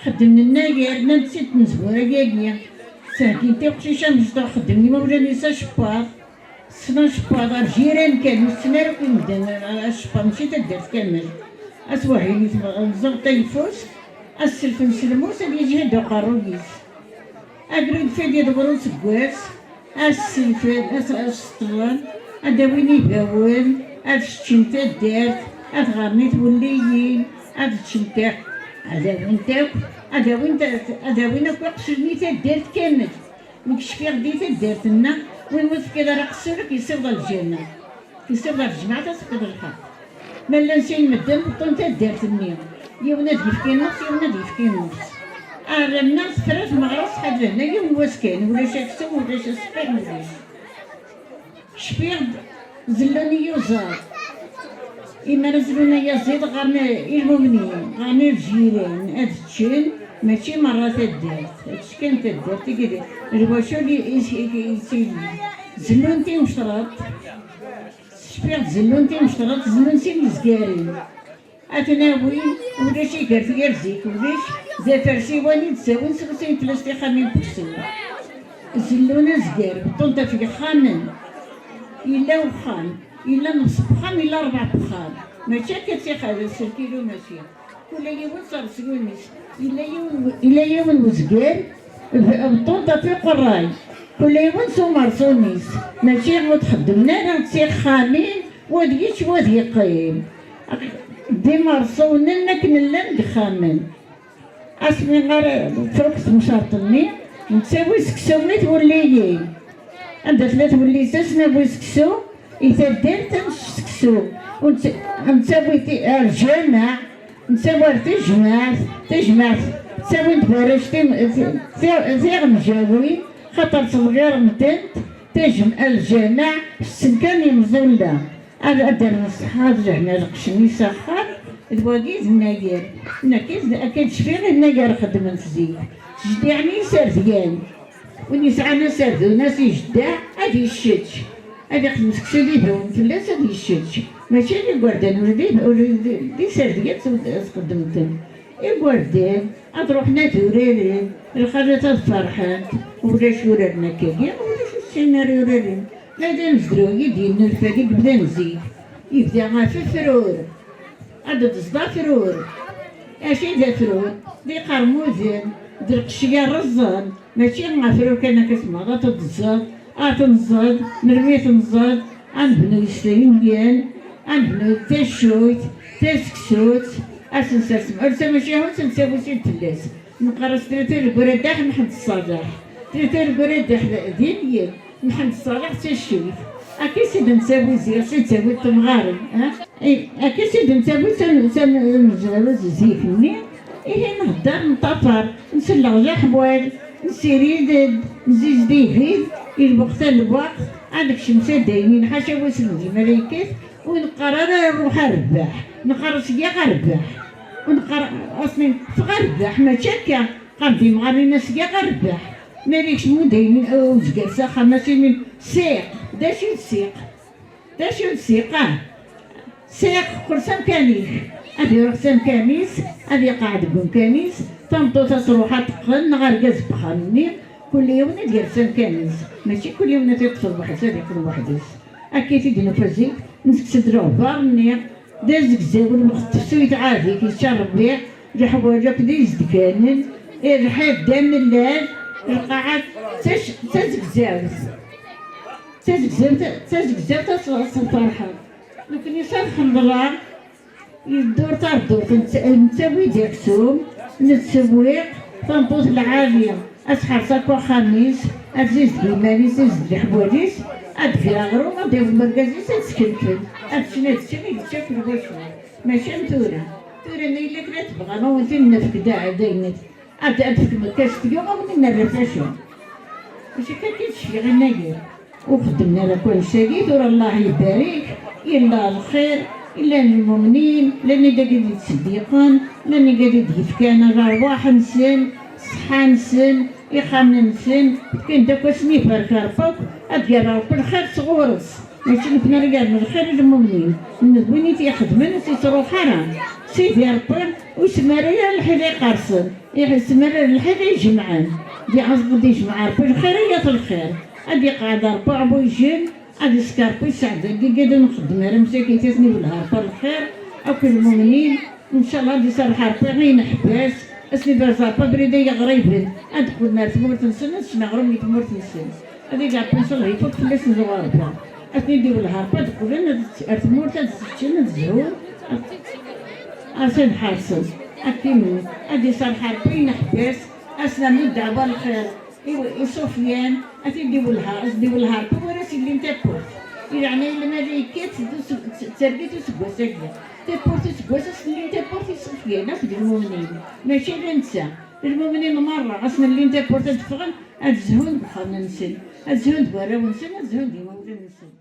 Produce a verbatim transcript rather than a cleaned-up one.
Xeddmen nnagar, llant-tt-id tmezwura-agi. Ssehdint i uqcic amecṭuḥ, xeddmen imawlan-is acebbaḍ. Ssnen acebbaḍ ar jiran kan, ur ssnen ara akk imdanen acebbaḍ, mačči taddart kamel. Aswehil i tmeẓẓeɣ tayeffust, asself n selmus ad yejhed uqerruy-is. Agrud fid yeḍwer useggas, ad sselfen, ad s-, ad seṭṭlen, ad d-awin ibawen, ad ččen taddart, ad ɣren i twelliyin, ad ččent akk, ad awint akk, ad awin, ad awin akk iqecren i taddart kamel. Nekk cfiɣ di taddart-nneɣ, win ur tefkiḍ ara aqessur, ad k-yessiweḍ ɣer lǧenna. Yessiweḍ ɣer lǧemɛa, ad tefkiḍ lḥeqq. Ma llan sin medden, beṭṭun taddart-nni. Yiwen ad yefk i nnefs, yiwen ad yefk i nnefs. Arram-nneɣ tefra tmeɣra ṣṣeḥa d lehna yiwen wass kan, ulac aksum, ulac aseqqi, ulac. Cfiɣ-d zellun i yuẓaḍ. Imi ara zellun ayaziḍ, ɣer i lmumnin, ɣer i lǧiran, ad ččen, mačči merra taddart, ad ččen kan taddart, i d-, lwacul i, i, i, i, yettili. Zellun timecreḍt, cfiɣ-d zellun timecreḍt, zellun sin yezgaren. Ad ten-awin, ulac i gar tgerzik, ulac, d afersiwan i d-ttawin seg sin tlast ixxamin n uksum. Zellun azger, beṭṭun-t ɣef yexxamen. Yella uxxam, yella nefs n uxxam, yella rebɛa n uxxam. Mačči akka ttixad s lkilu, mačči. Kula yiwen s rreṣyun-is. Yella yiwen, yella yiwen uzger, b-, beṭṭun-t ɣef uqerray. Kula yiwen s umerṣun-is. Mačči ur txeddmen ara d tixxamin, wa ad yečč, wa ad yeqqim. D imerṣunen akken llan deg yexxamen. Asmi ara tfuk temceṛt-nni, nettawi seksu i twelliyin. Anda tella twellit-a, ad s-nawi seksu, i taddart ad nečč seksu. U nett-, nettawi ti-, ar lǧameɛ, nettawi ar tejmaɛt, tejmaɛt ttawin-d warrac tim-, ti-, ti-, tiɣenǧawin, xaṭer ttḍeggiren-tent, tajm-, ar lǧameɛ, tessen kan imẓulla. Ad, ad d-rren ṣṣeḥḥa, ad jehden lqecc-nni s axxam, d wagi d nnagar. Nekk d, akka d-cfiɣ i nnagar xeddmen-t zik. Jeddi ɛni iserdyan. Win yesɛan aserdun, as ijedda, ad iccečč. Ad ixdem seksu d ibawen fell-as, ad iccečč. Mačči d igerdan, ur d ib-, ur d, d iserdiyen ad s-, ad sxeddmen-ten. Igerdan, ad ruḥen ad uraren, lxalat ad ferḥent, ulac uraren akkagi, ulac ur ssin ara uraren. Ma d amezruy i d-yennulfa deg yebdan zik, yebda ɣef ufrur. Ad d-teẓḍ afrur. Acu i d afrur? D iqermuden, d lqecc yerreẓen. Mačči afrur kan akka temmɣeḍ ad t-teẓẓeḍ, ad tenẓeḍ, melmi tenẓeḍ, ad nebnu yesfayniyen, ad nebnu taccuyt, taseksut, ad s-nsersem. Ur d tamacahut, nettawi-tt-id fell-as. Neqqar-as tlata deg uradaḥ n Mḥend Ṣṣaleḥ. Tlata deg uradaḥ d, d inyen. Mḥend Ṣṣaleḥ d taccuyt. Akka i s-id-nettawi ziɣ, s-id-ttawi temɣaren, ha? I, akka i s-id-nettawi tam-, tam-, tamezwarut zik-nni. Ihi nhedder, nṭafar, nsell leḥwal, nessirid-d, nzizdig-d, i lweqt ar lweqt, ad nekcem s adaynin, ḥaca wass n dima ara yekkat, ur neqqar ara ruḥ a rrbeḥ, neqqar seg-a ɣer rrbeḥ. Ur neqqar, asmi, ffeɣ a rrbeḥ, mačči akka, qqar-d imɣaren-a seg-a ɣer rrbeḥ. Mi ara yekcem udaynin, uzger s axxam, asmi, siq, d acu i d siq? D acu d siq, ah? Siq, qqel s amkan-ik. Ad iruḥ s amkan-is, ad iqeɛɛed deg umkan-is, tameṭṭut ad truḥ ad teqqen, neɣ argaz deg uxxam-nni, kul yiwen ad yerr s amkan-is. Mačči kul yiwen ad t-iṭṭef weḥd-s, ad yeqqel weḥd-s. Akka i t-id-nufa zik, nekkes-d leɣbar-nni, d azegzaw, lweqt tefsut ɛad-it, yečča Rebbi, leḥwayeǧ akk d izedganen, lḥiḍ d amellal, lqaɛa d tac-, d tazegzawt. D tazegzawt, d tazegzawt ad s-, ad s-tferḥeḍ. Nekni s ad xemḍleɣ, yeddur taṛdurt, nett-, nettawi-d aksum, nettsewwiq, tameṭṭut lɛali, ad tḥerṣ akk axxam-is, ad tzizdeg iman-is, tzizdeg leḥwal-is, ad d-tger aɣrum, ad d-yawi argaz-is, ad teskenfen, ad teččen, ad ččen, ad yečč akk lwacu. Mačči am tura. Tura ma yella kra tebɣa, ad awen-t-in-nefk d, d ayen. Ad, ad tefkem akka s tgewɣa, ad wen-in-nerr facu. Mačči akka i d-cfiɣ inna-yi. Ur xeddmen ara akk annect-agi, tura Allah ibarek, yella lxir, llan lmumnin, llan idagi d-yettseddiqen, llan idagi d-yefkan lerwaḥ-nsen, ṣṣeḥḥa-nsen, ixxamen-nsen, fkan-d akk asmi ibarek Rebbi akk, ad d-yerr Rebbi lxir sɣur-s. Mačči nekni ara yerren lxir i lmumnin, n d win i t-ixedmen ur s-ittruḥ ara. Sidi Ṛebbi ur semara ara lḥila iqersen, isemara lḥila ijemɛen. Di ɛeẓb d ijmeɛ Ṛebbi lxir i yat lxir. Ad iqɛed Ṛebbi aɛbujen, ad isker Ṛebbi sseɛd deg ad nxeddem ara msakit asen i welha Ṛebbi lxir, akk lmumnin. Ncallah ad iserreḥ Ṛebbi i ineḥbas, asen i d-rẓa Ṛebbi abrid ay iɣriben, ad qqlen ar tmurt-nsen, ad ccen aɣrum i tmurt-nsen. Ad iǧeɛfen s lhif akk fell-asen d ɣerba. Ad ten-id-iwelleh Ṛebbi ad qqlen ad tt- ar tmurt ad tt-ččen, ad zhun, ad, ad ten-ḥersen. Ad timen, ad iserreḥ Ṛebbi ineḥbas, ad s-nernu ddeɛwa lxir i, i Sufyan, ad t-id-iwelleh, ad s-d-iwelleh Ṛebbi wara s-illin tawwurt. I leɛnaya n lmalayek-a, teddu s- t- tergit useggas-agi. Tawwurt useggas, ad s-llin tawwurt i Sufyan akked lmumnin. Mačči ala netta. Lmumnin merra, ad s-llin tawwurt ad ffɣen, ad zhun deg uxxam-nsen, ad zhun d warraw-nsen, ad zhun d imawlan-nsen.